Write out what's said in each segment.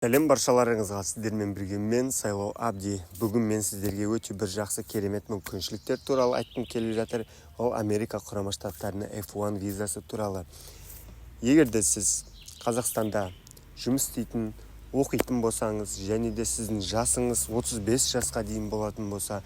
Сәлем баршаларыңызға! Сіздермен бірге мен, Сайлау Абди. Бүгін мен сіздерге өте бір жақсы, керемет мүмкіншіліктер туралы айтқым келіп жатыр. Ол Америка Құрама Штаттарына F1 визасы туралы. Егер де сіз Қазақстанда жұмыс істейтін, оқитын болсаңыз және де сіздің жасыңыз 35 жасқа дейін болатын болса,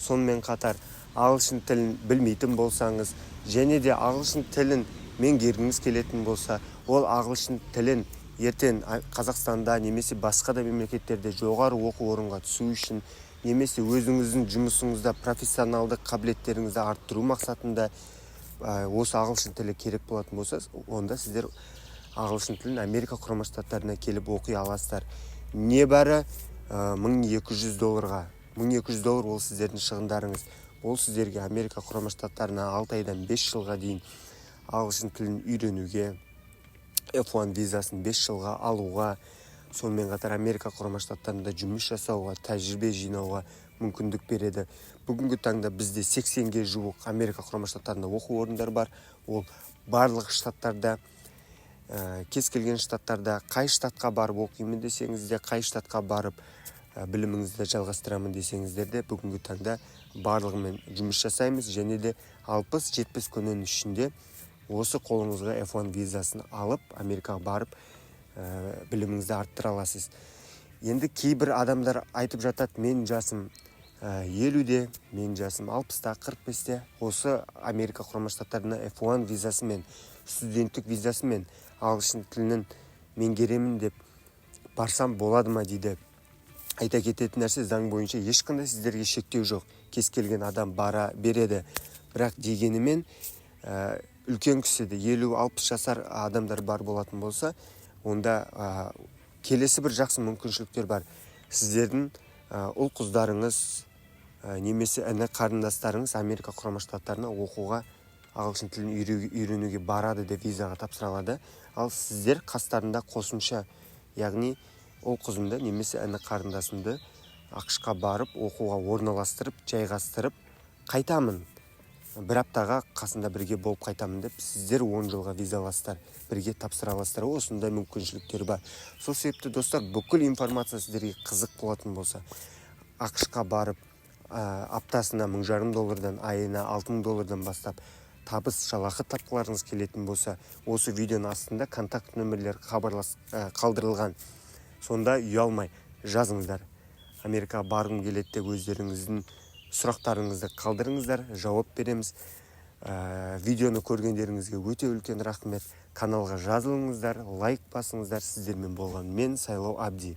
сонымен қатар ағылшын тілін білмейтін болсаңыз және де ағылшын тілін меңгергіңіз келетін болса, ол ағылшын тілін ертең Қазақстанда немесе басқа да мемлекеттерде жоғары оқу орынға түсу үшін немесе өзіңіздің жұмысыңызда профессионалдық қабілеттеріңізді арттыру мақсатында осы ағылшын тілі керек болатын болса, онда сіздер ағылшын тілін Америка Құрама Штаттарына келіп оқи аласыздар небәрі 1200 долларға. 1200 доллар ол сіздердің шығындарыңыз. Ол сіздерге Америка Құрама Штаттарына 6 айдан 5 жылға дейін ағылшын тілін үйренуге, F1 визасын 5 жылға алуға, сонымен қатар Америка Құрама Штаттарында жұмыс жасауға, тәжірибе жинауға мүмкіндік береді. Бүгінгі таңда бізде 80-ге жуық Америка Құрама Штаттарында оқу орындары бар. Ол барлық штаттарда, кез келген штаттарда, қай штатқа барып оқимын десеңіз де, қай штатқа барып біліміңізді жалғастырамын десеңіздер де, бүгінгі таңда барлығымен жұмыс жасаймыз және де 60-70 күннің ішінде осы қолыңызға F1 визасын алып, Америкаға барып, біліміңізді арттыра аласыз. Енді кейбір адамдар айтып жатады: «Мен жасым 50-де, мен жасым 60-та, 45-те, осы Америка Құрама Штаттарына F1 визасымен, студенттік визасымен ағылшын тілін меңгеремін деп барсам болады ма?» – дейді. Айта кететін нәрсе, заң бойынша ешқандай сіздерге шектеу жоқ, кез келген адам бара береді. Бірақ дегенімен үлкен кісі де, 50-60 жасар адамдар бар болатын болса, онда келесі бір жақсы мүмкіншіліктер бар. Сіздердің ұл қыздарыңыз немесе іні қарындастарыңыз Америка Құрама Штаттарына оқуға, ағылшын тілін үйренуге барады деп визаға тапсыра алады. Ал сіздер қастарында қосымша, яғни ұл қызымды немесе іні қарындасымды АҚШ-қа барып оқуға орналастырып, жайғастырып қайтамын, бір аптаға қасында бірге болып қайтамын деп, сіздер 10 жылға виза аласыздар, бірге тапсыра аласыздар. Осындай мүмкіншіліктер бар. Сол себепті, достар, бүкіл информация сіздерге қызық болатын болса, АҚШ-қа барып, аптасына 1500 доллардан, айына 6000 доллардан бастап табыс, жалақы тапқыларыңыз келетін болса, осы видеоның астында контакт нөмірлер хабарлас қалдырылған. Сонда ұялмай жазыңыздар, Америкаға барғым келеді деп өздеріңіздің сұрақтарыңызды қалдырыңыздар, жауап береміз. Видеоны көргендеріңізге өте үлкен рахмет. Каналға жазылыңыздар, лайк басыңыздар. Сіздермен болған мен, Сайлау Абди.